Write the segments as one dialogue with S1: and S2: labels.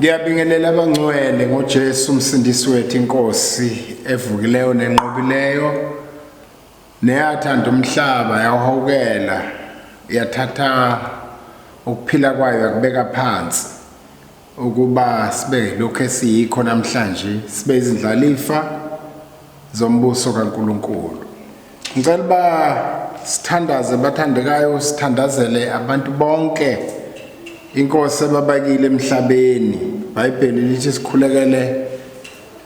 S1: Ngiyabingelela abangcwele ngoJesu umsindisi wethu inkosi evukileyo nenqobileyo neyathanda umhlaba yawuhawukela yathatha ukuphila kwayo yakubeka phansi ukuba sibe lokho esiyikho namhlanje sibe izindlalifa zombuso kaNkuluNkulu. Ngicela uba sithandaze bathandekayo sithandazele abantu bonke inkosi ebabakile emhlabeni. IBhayibheli lithi sikhulekele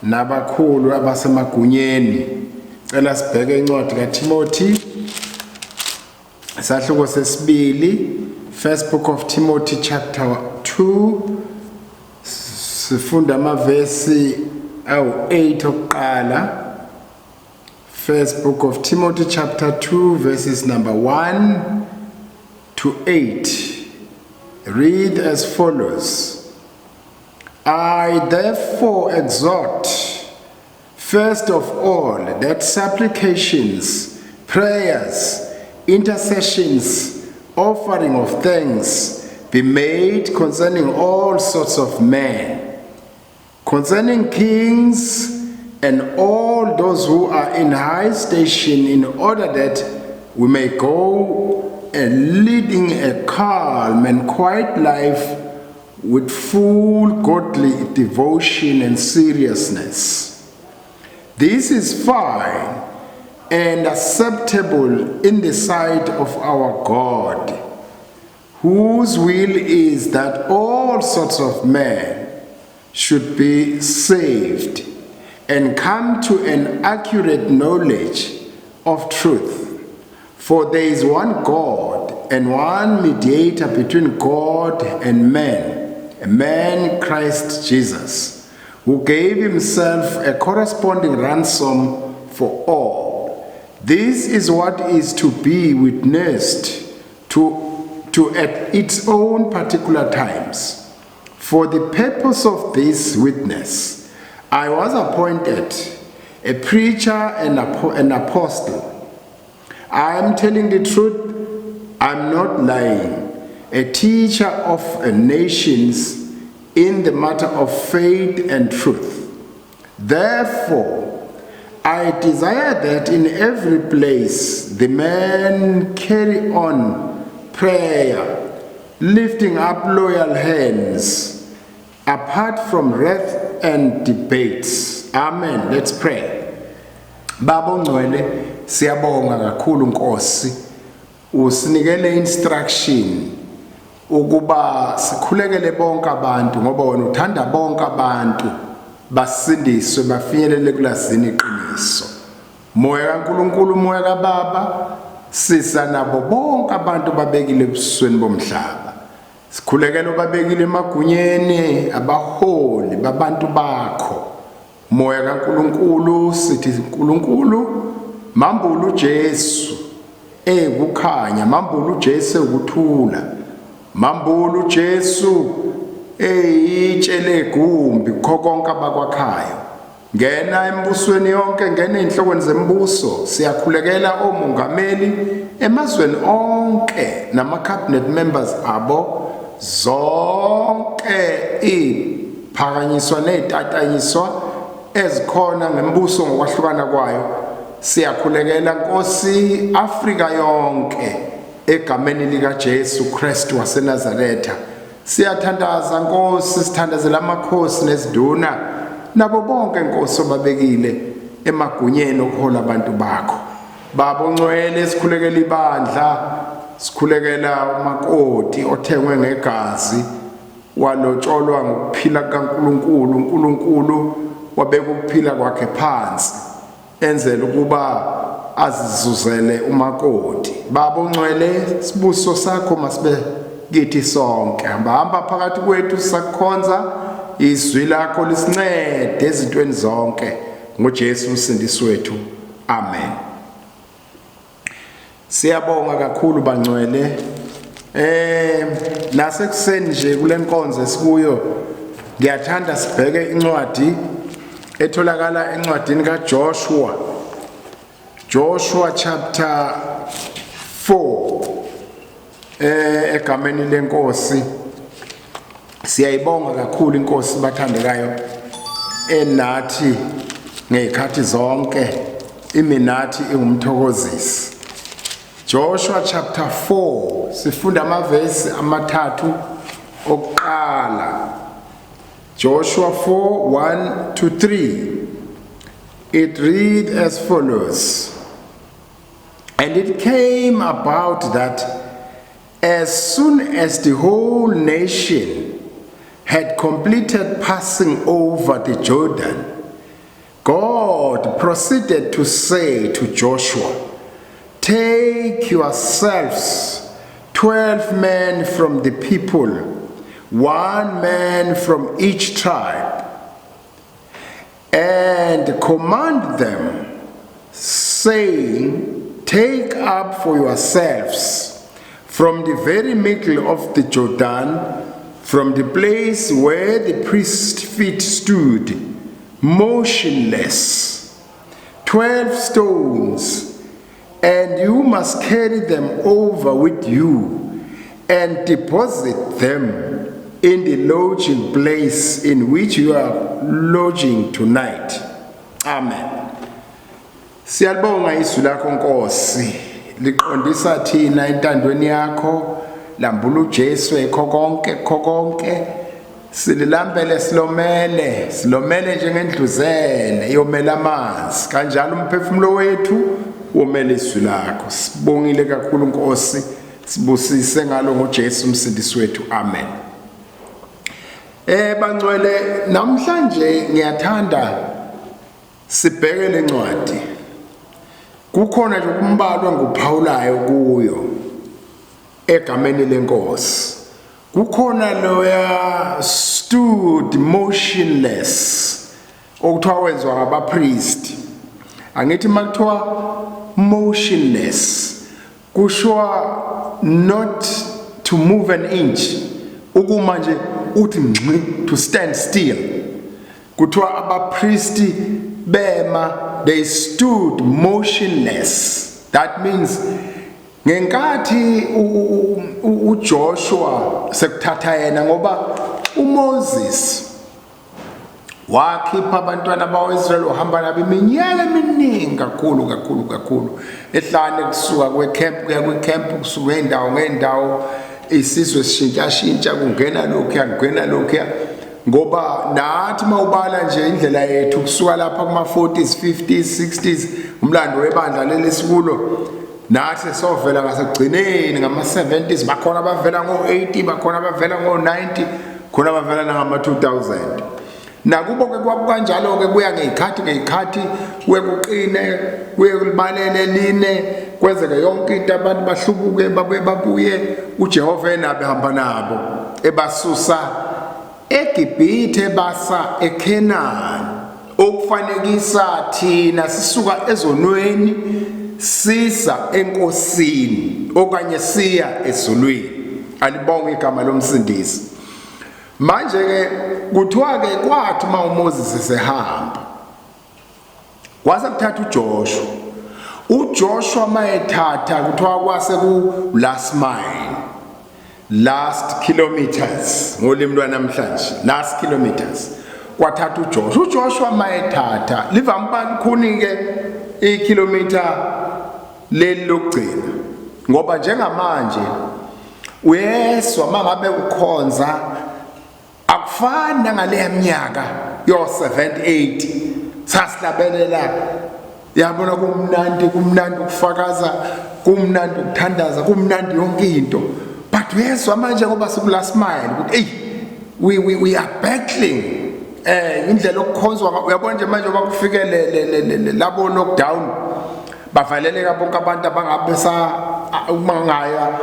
S1: nabakhulu abasemagunyeni. Cela sibheke incwadi kaTimothy Isahluko sesibili, First Book of Timothy chapter 2, sifunda amavesi awu-8 okuqala. First Book of Timothy chapter 2 verses number 1 to 8. Read as follows. I therefore exhort First of all, that supplications, prayers, intercessions, offering of thanks be made concerning all sorts of men, concerning kings and all those who are in high station, in order that we may go and leading a calm and quiet life with full godly devotion and seriousness. This is fine and acceptable in the sight of our God, whose will is that all sorts of men should be saved and come to an accurate knowledge of truth. For there is one God and one mediator between God and man, a man Christ Jesus, who gave himself a corresponding ransom for all. This is what is to be witnessed to at its own particular times. For the purpose of this witness, I was appointed a preacher and an apostle. I am telling the truth, I'm not lying. A teacher of nations in the matter of faith and truth. Therefore, I desire that in every place the men carry on prayer, lifting up loyal hands, apart from wrath and debates. Amen. Let's pray. Baba ongcwele, siyabonga kakhulu Nkosi. Usinikele instruction ukuba sikhulekele bonke abantu ngoba wena uthanda bonke abantu basindiswe bafinyelele kulazini iqiniso. Moya kaNkuluNkulu, moya kaBaba, sisa nabo bonke abantu babekile ebusweni bomhlaba. Sikhulekela obabekile emagunyeni abaholi babantu bakho. Moya kaNkuluNkulu sithi uNkulunkulu mambulu uJesu ekukhanya mambulu uJesu ekuthula mambulu uJesu eyitshe legumbi kukho konke abakwakhayo ngena embusweni yonke ngena ezinhlokweni zembuso siyakhulekela omongameli emazweni onke nama cabinet members abo zonke iphakanyiswa nezitatanyiswa ezikhona ngembuso ngokwahlukana kwayo siyakhulekela Nkosi Afrika yonke egameni lika Jesu Kristu waseNazaretha siyathandaza Nkosi sithandazela amakhosi nezinduna nabo bonke Nkosi obabekile emagunyeni okuhola abantu bakho Baba ongcwele sikhulekela ibandla sikhulekela umakoti othengwe ngegazi walotsholwa ngokuphila kukaNkuluNkulu uNkulunkulu wabeka ukuphila kwakhe phansi enzela ukuba azizuzele umakoti baba ongcwele sibuso sakho masibe kithi sonke hamba hamba phakathi kwethu sakukhonza izwi lakho lisincede ezintweni zonke ngoJesu umsindisi wethu Amen. Siyabonga kakhulu bangcwele. Eh nasekuseni nje kulenkonzo esikuyo ngiyathanda sibheke incwadi etholakala encwadini kaJoshua. Joshua chapter 4 eh egameni lenkosi. Siyayibonga kakhulu inkosi bathandekayo enathi ngezikhathi zonke iminathi ingumthokozisi. Joshua chapter 4 sifunda amavesi amathathu okuqala. Joshua 4 1 to 3. It read as follows. And it came about that as soon as the whole nation had completed passing over the Jordan, God proceeded to say to Joshua, Take yourselves 12 men from the people, one man from each tribe, and command them, saying, Take up for yourselves from the very middle of the Jordan, from the place where the priest's feet stood, motionless, 12 stones, and you must carry them over with you and deposit them in the lodging place in which you are lodging tonight. Amen. Siyalibonga izwi lakho Nkosi. Liqondisa thina entandweni yakho, lambula uJesu ekho konke, kho konke. Sililambele silomele, silomele njengendluzele yomela amanzi. Kanjalo umphefumulo wethu womele izwi lakho. Sibongile kakhulu Nkosi. Sibusise ngalo ngoJesu umsindisi wethu. Amen. Bangcwele namhlanje ngiyathanda sibheke lencwadi. Kukhona nje kumbalwa nguphawulayo kuyo egameni lenkosi. Kukhona loya stood motionless okuthiwa wenziwa ngabapriest. Angithi makuthiwa motionless kusho not to move an inch, ukuma nje uthi ngxi, to stand still. Kuthiwa abapristi bema, they stood motionless. That means ngenkathi uJoshua sekuthatha yena, ngoba uMoses wakhipha abantwana bakwa-Israyeli wahamba nabo iminyaka eminingi kakhulu kakhulu kakhulu ehlane, kusuka kwecamp kuya kwicamp, kusuka ngendawo ngendawo, isizwe sishintshashintsha, kungena lokhuya kungena lokhuya. Ngoba nathi mawubala nje indlela yethu kusuka lapha kuma-40s, 50s, 60s, umlando webandla leli sikulo, nathi sovela ngasekugcineni ngama-70s, bakhona abavela ngo-80, bakhona abavela ngo-90, khona abavela nangama-2000. Nakubo ke kwakukanjalo-ke, kuya ngey'khathi ngey'khathi, kuye kuqine, kuye kulibalele line, kwenzeke yonke into, abantu bahlubuke, babuye babuye, uJehova enabo ehamba nabo, ebasusa eGibhithe basa eKhenani, okufanekisa thina sisuka ezonweni sisa enkosini okanye siya ezulwini. Alibonge igama lomsindisi. Manje ke kuthiwa ke kwathi uma uMoses esehamba kwase kuthatha uJoshua. UJoshua mayethatha kuthiwa kwase ku last mile, last kilometers ngolimi lwanamhlanje, last kilometers, kwathatha uJoshua. UJoshua mayethatha livama ukuba lukhuni ke ikilometer leli lokugcina, ngoba njengamanje uyeswa mangabe ukhonza akufani nangaleya minyaka yo 78 sasihlabelela, yabona, kumnandi, kumnandi ukufakaza, kumnandi ukuthandaza, kumnandi yonke into. But uyezwa manje ngoba siku last mile ukuthi hey, we are battling indlela okukhonzwa. Uyabona nje manje ngoba kufike labo lockdown, bavaleleka bonke abantu abangabe sa uma ngaya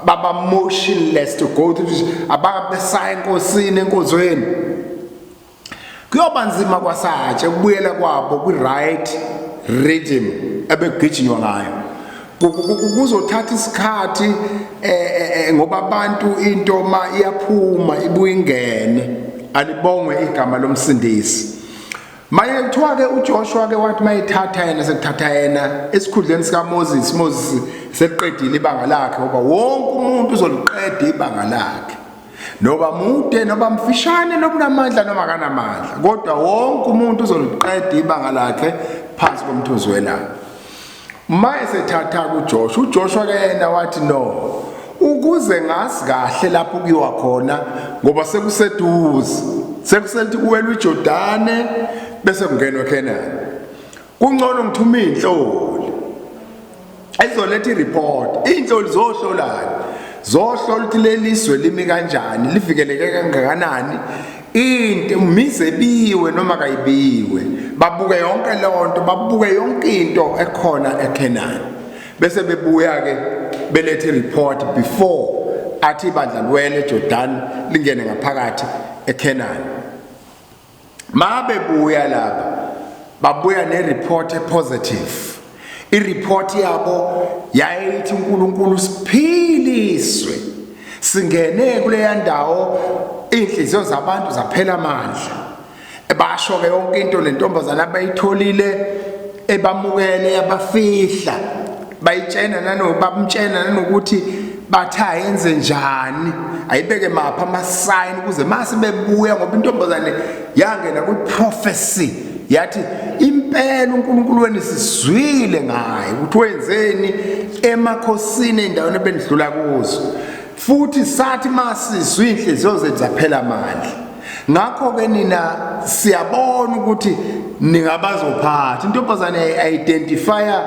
S1: baba motionless to go to, abangabe saya enkosini, enkonzweni, kuyoba nzima kwasatshe ukubuyela kwabo kwi-right rhythm ebegijinywa ngayo. Kuzothatha isikhathi ngoba abantu into ma iyaphuma ibuye ingene. Alibongwe igama lomsindisi. Maye kuthiwa ke uJoshua ke wathi mayethatha yena, sekuthatha yena esikhundleni sikaMoses, Moses seliqedile ibanga lakhe, ngoba wonke umuntu uzoliqeda ibanga lakhe. Noba mude noba mfishane noba unamandla noma kanamandla, kodwa wonke umuntu uzoliqeda ibanga lakhe phansi komthunzi welanga. Uma esethatha kuJoshua, uJoshua ke yena wathi no, ukuze ngazi kahle lapho kuyiwa khona ngoba sekuseduze, sekusethi kuwelwa iJordane bese kungenwa eKhenani. Kungcono ngithume inhloli ezoletha ireport. Inhloli zohlolani? Zohlola ukuthi leli zwe limi kanjani, livikeleke kangakanani, into mize biwe noma kayibiwe. Babuke yonke leyo nto, babuke yonke into ekhona eKhenani, bese bebuya ke belethe report before athi ibandla liwele eJordan lingene ngaphakathi eKhenani. Mabebuya lapha babuya ne-report e-positive. I-report yabo yayithi uNkulunkulu siphiliswe, singene kuleya ndawo, iy'nhliziyo zabantu zaphela amandla. Basho-ke yonke into lentombazane abayitholile ebamukele yabafihla, bayitshena nano bamtshena nanokuthi bathi ayenze njani, ayibeke maphi ama-sign ukuze mase bebuya, ngoba intombazane yangena kwi-prophecy yathi impela uNkulunkulu wenu sisizwile ngaye ukuthi wenzeni emakhosini endaweni ebendlula kuzo, futhi sathi masizwe inhliziyo zethu zaphela amandla. Ngakho-ke nina siyabona ukuthi ningabazophatha. Intombazane identifya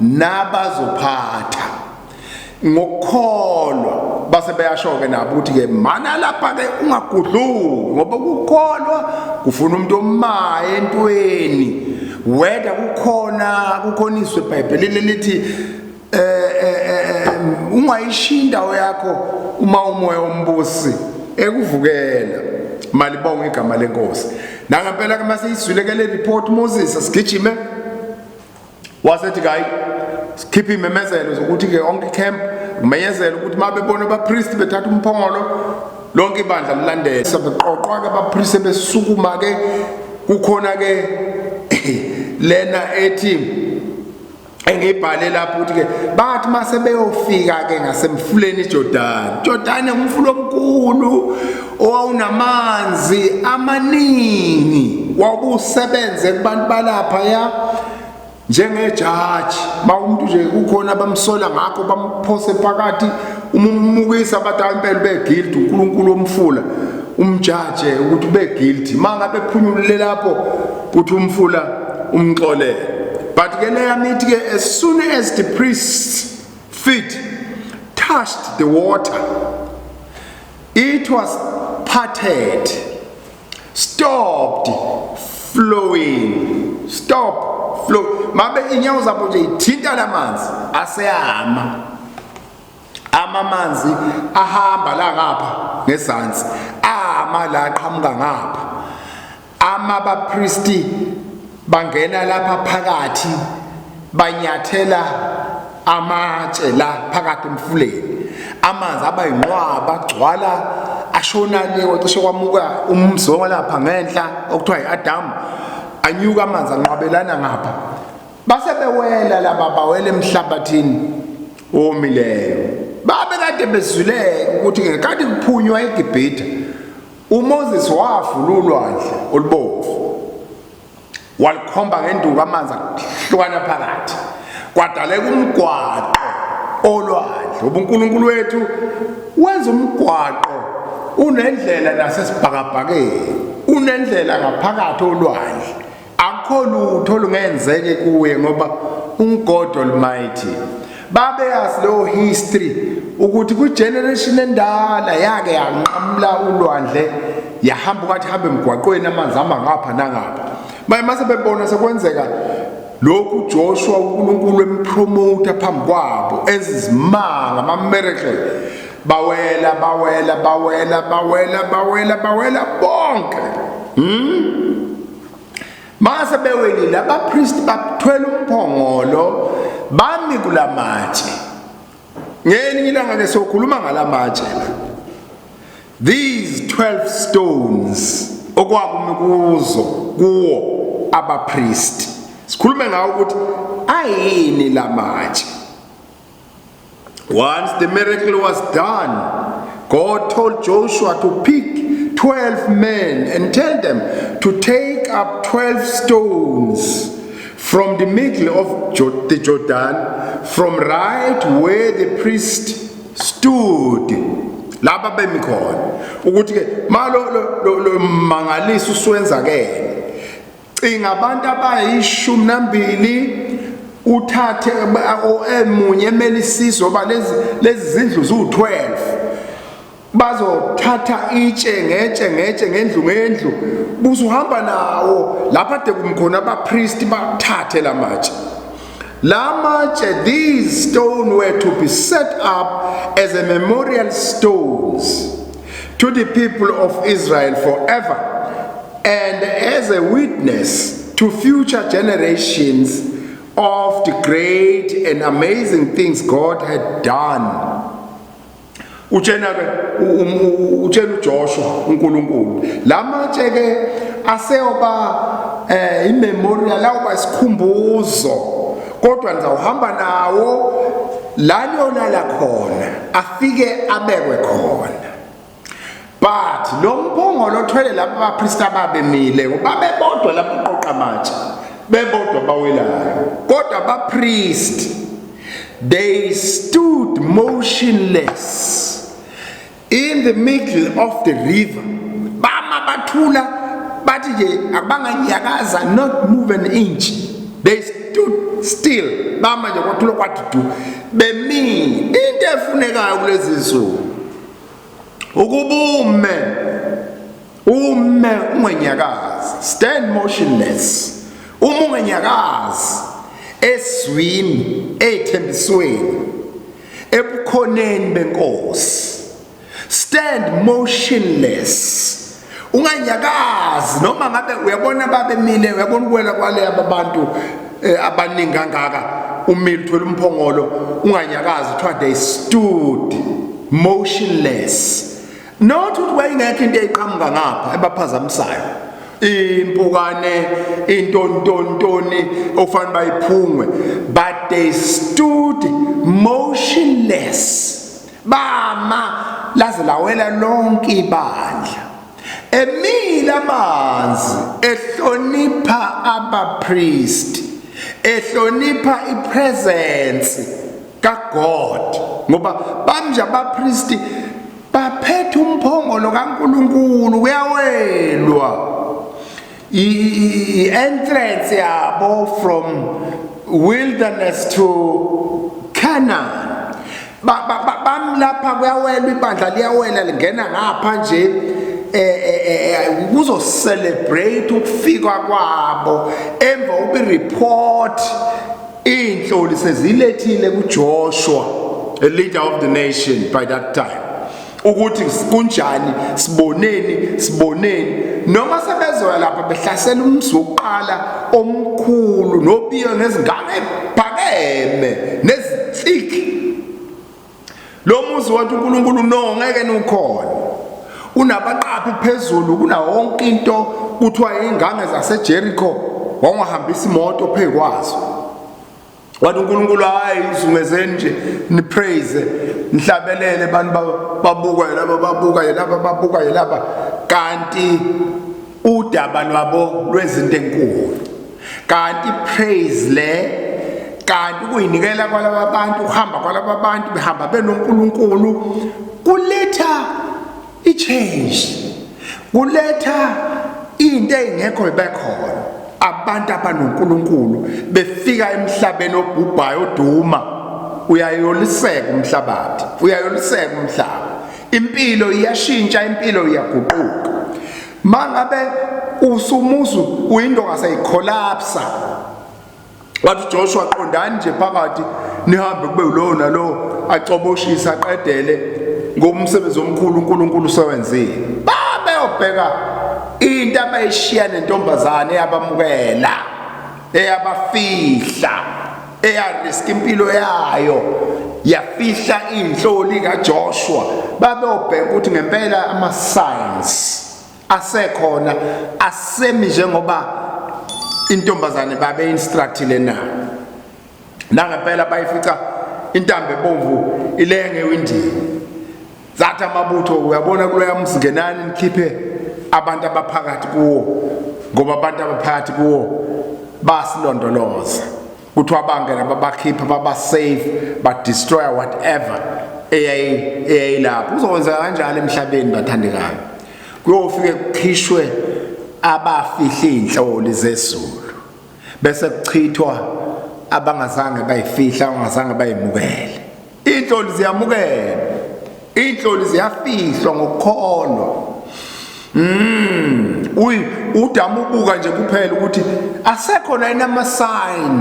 S1: nabazophatha ngokukholwa, base beyasho-ke nabo ukuthi-ke mana lapha-ke ungagudluki, ngoba ukukholwa kufuna umuntu omaye entweni. Whether kukhona izwi eBhayibhelini elithi ungayishiya indawo yakho uma umoya wombusi ekuvukela. Malibonga igama lenkosi. Nangempela ke mase izwile ke le report, Moses asigijime wasethi kayi sikhiphe imemezelo zokuthi ke onke camp kumenyezela ukuthi mabebona abapriest bethatha umphongolo, lonke ibandla lilandele. Sebeqoqwa ke abapriest, besukuma ke, kukhona ke lena ethi engibhale lapho ukuthi ke bathi mase beyofika ke ngasemfuleni iJordan. Jordan umfula omkhulu owawunamanzi amaningi, wawusebenze kubantu balapha ya njengejaji. Ma umuntu nje kukhona abamsola ngakho, bamphose phakathi, uma ummukisa bathi hayi impela ube guilty, uNkulunkulu womfula umjaje ukuthi ube guilty. Ma ngabe phunyulile lapho kuthi umfula umxolele. But ke leya mithi ke, as soon as the priests' feet touched the water, it was parted, stopped flowing, stop flow. Mabe inyawo zabo nje ithinta lamanzi, aseyama amamanzi ahamba la ngapha ngezansi, ama la qhamuka ngapha. Ama bapristi bangena lapha phakathi, banyathela amatshe la phakathi emfuleni, amanzi aba yinqwaba, agcwala ashona le, wacishe kwamuka umzongo lapha ngenhla okuthiwa i-Adam, anyuka amanzi anqwabelana ngapha. Base bewela laba, bawela emhlabathini omileyo. Babe kade bezwile ukuthi ngenkathi kuphunywa eGibhithe, uMoses wavula ulwandle olubomvu, walikhomba ngenduku, amanzi ahlukana phakathi, kwadaleka umgwaqo olwandle. UbuNkulunkulu wethu wenza umgwaqo, unendlela nasesibhakabhakeni, unendlela ngaphakathi olwandle. Akukho lutho olungenzeke kuye ngoba unguGod Almighty. Babeyazi leyo history ukuthi kwi-generation endala yake yanqamula ulwandle, yahamba ungathi hamba emgwaqweni, amanzi hamba ngapha nangapha. Manje mase bebona sekwenzeka lokhu, Joshua uNkulunkulu empromote phambi kwabo ezizimanga, ama-miracle, bawela, bawela, bawela, bawela, bawela, bawela bonke. Mase bewelile, abapristi bathwele umphongolo, bami kulamatshe. Ngelinye ilanga ke sokhuluma ngalamatshe la, these 12 stones okwakumi kuzo kuwo abapristi, sikhulume ngawo ukuthi ayini lamatshe. Once the miracle was done, God told Joshua to pick 12 men and tell them to take up 12 stones from the middle of the Jordan, from right where the priest stood. Laba bemi khona ukuthi ke malo lo mangaliso uswenzakele. Cinga abantu abayishumi nambili uthathe emunye emele isizwe oba lezi zindlu ziwu-12 bazothatha itshe ngetshe ngetshe ngendlu ngendlu busuhamba nawo lapha de kumkhona abapristi bathathe lamatshe. Lamatshe, these stone were to be set up as a memorial stones to the people of Israel forever and as a witness to future generations of the great and amazing things God had done. Utshena ke utshena uJoshua uNkulunkulu lamatshe ke aseyoba imemorial, awuba isikhumbuzo, kodwa nizawuhamba nawo la niyolala khona, afike abekwe khona. But lo mphongolo othwele laba bapristi ababemile, babebodwa lapho qoqa amatshe bebodwa bawelayo, kodwa abapristi, they stood motionless in the middle of the river. Bama bathula, bathi nje akubanganyakaza, not move an inch. They stood still, bama nje kwathula kwathi du, bemile. Into efunekayo kulezi nsuku ukuba ume ungenyakazi, stand motionless. Uma ungenyakazi ezwini, ethembisweni, ebukhoneni benkosi, stand motionless, unganyakazi. Noma ngabe uyabona babemile, uyabona ukuwela kwale abantu abaningi kangaka, umile uthola umphongolo, unganyakazi. Kuthiwa they stood motionless, not ukuthi wayengekho into eyiqhamuka ngapha ebaphazamisayo, impukane, intontontoni ofanele bayiphungwe, but they stood motionless, bama laze lawela lonke ibandla, emile amanzi, ehlonipha abapriest, ehlonipha ipresence kaGod, ngoba bamnje abapristi baphethe umphongolo kaNkuluNkulu. Kuyawelwa, i-entrance yabo from wilderness to Canaan. Bamlapha kuyawelwa, ibandla liyawela, lingena ngapha nje kuzo celebrate ukufika kwabo emva ubi report inhloli sezilethile kuJoshua, a leader of the nation by that time, ukuthi kunjani, siboneni, siboneni. Noma sebezoya lapha behlasela umzi wokuqala omkhulu nobiyo ngezingane ephakeme nezithiki lo muzi, wathi uNkulunkulu, no, ngeke nukhona, unabaqaphi phezulu kuna wonke into. Kuthiwa ingange zaseJericho wawungahambisa imoto phezukwazo. Wathi uNkulunkulu, hayi, izungezeni nje, nipraise, nihlabelele. Abantu babuka laba, babuka laba, babuka laba, kanti udaba lwabo lwezinto enkulu, kanti praise le, kanti ukuyinikela kwalaba bantu, ukuhamba kwalaba bantu behamba benoNkulunkulu kuletha i-change, kuletha into engekho ibekhona. Abantu abanoNkulunkulu befika emhlabeni obhubhayo oduma, uyayoliseka umhlabathi, uyayoliseka umhlaba, impilo iyashintsha, impilo iyaguquka. Mangabe usumuzu uyinto ngaseyicollapsa, wathi Joshua, qondani nje phakathi, nihambe, kube ulowo nalowo acoboshisa aqedele ngomsebenzi omkhulu uNkulunkulu usewenzile. Babeyobheka into abayishiya nentombazane eyabamukela, eyabafihla, eyarisk impilo yayo, yafihla inhloli kaJoshua. Babeyobheka ukuthi ngempela ama signs asekhona, asemi njengoba intombazane babe instructile na. Nangempela bayifica intambo ebomvu ilenge ewindini. Zathi amabutho uyabona kuloya muzi ngenani nikhiphe abantu abaphakathi kuwo ngoba abantu abaphakathi kuwo basilondoloza. Kuthiwa bangena babakhipha baba safe ba destroy whatever eyayilapho. Kuzokwenzeka kanjalo emhlabeni bathandekayo. Kuyofike kukhishwe abafihla izinhloli zezulu bese kuchithwa abangazange bayifihla abangazange bayimukele. Inhloli ziyamukela. Inhloli ziyafihlwa ngokukholwa. Uyi udamu ubuka nje kuphela ukuthi asekhona yini ama sign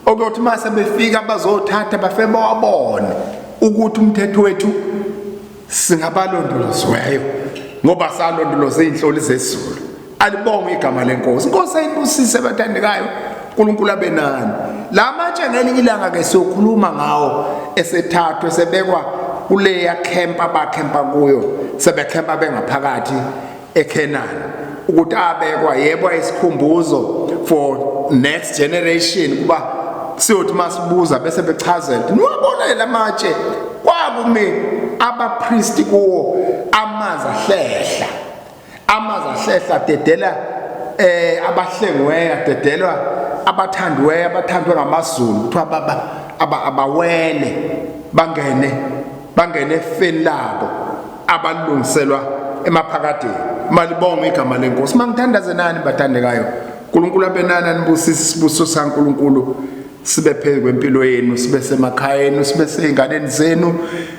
S1: okuyothi mase befika bazothatha bafe bawabone ukuthi umthetho wethu singabalondoloziweyo ngoba salondoloza izinhloli zezulu. Alibongwe igama lenkosi. Inkosi ayibusise bathandekayo. uNkulunkulu abe nani. La matshe ngelinye ilanga ke siyokhuluma ngawo esethathwe sebekwa kuleya camp abakhempa kuyo sebekhempa bengaphakathi eKenani ukuthi abekwa yebo isikhumbuzo for next generation kuba siyothi masibuza bese bechazela niwabona lamatshe kwakumi abapristi kuwo amanzi ahlehla Amanzi ahlehla adedela abahlengiweyo adedelwa abathandiweyo abathandwe ngamaZulu kuthiwa baba abawele bangene bangene efeni labo abalungiselwa emaphakadeni. Malibongwe igama lenkosi. Mangithandaze nani bathandekayo. uNkulunkulu abenani anibusise isibusiso sikaNkulunkulu sibe phezu kwempilo yenu sibe semakhaya enu sibe sey'nganeni zenu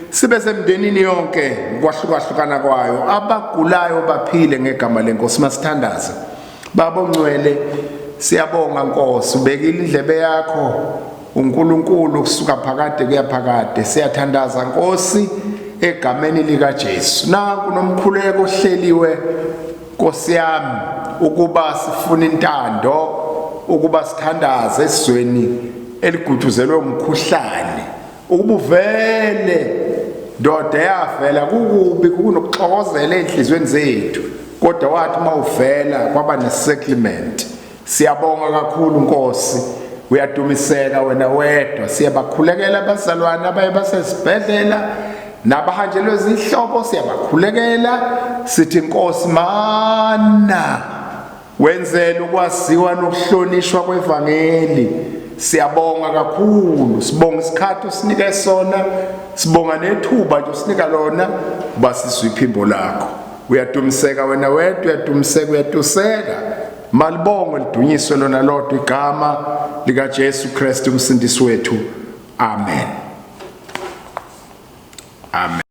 S1: sibe semndenini yonke ngokwahlukahlukana kwayo abagulayo baphile ngegama lenkosi. Masithandaze. Baba ongcwele, siyabonga Nkosi, ubekile indlebe yakho uNkulunkulu kusuka phakade kuya phakade. Siyathandaza Nkosi egameni likaJesu. Nanku nomkhuleko ohleliwe Nkosi yami ukuba sifune intando ukuba sithandaze esizweni eliguduzelwe umkhuhlane ukuba uvele ndoda yavela kukubi kunokuxokozela ezinhlizweni zethu kodwa wathi uma uvela kwaba nesettlement. Siyabonga kakhulu Nkosi, uyadumiseka wena wedwa. Siyabakhulekela abazalwane abaye basesibhedlela nabahanjelwe zihlobo, siyabakhulekela sithi Nkosi mana wenzele ukwaziwa nokuhlonishwa kwevangeli. Siyabonga kakhulu, sibonga isikhathi osinike sona, sibonga nethuba nje osinika lona uba sizwe iphimbo lakho. Uyadumiseka wena wedwa, uyadumiseka, uyatuseka. Malibongwe lidunyiswe lona lodwa igama likaJesu Kristu umsindisi wethu. Amen. Amen.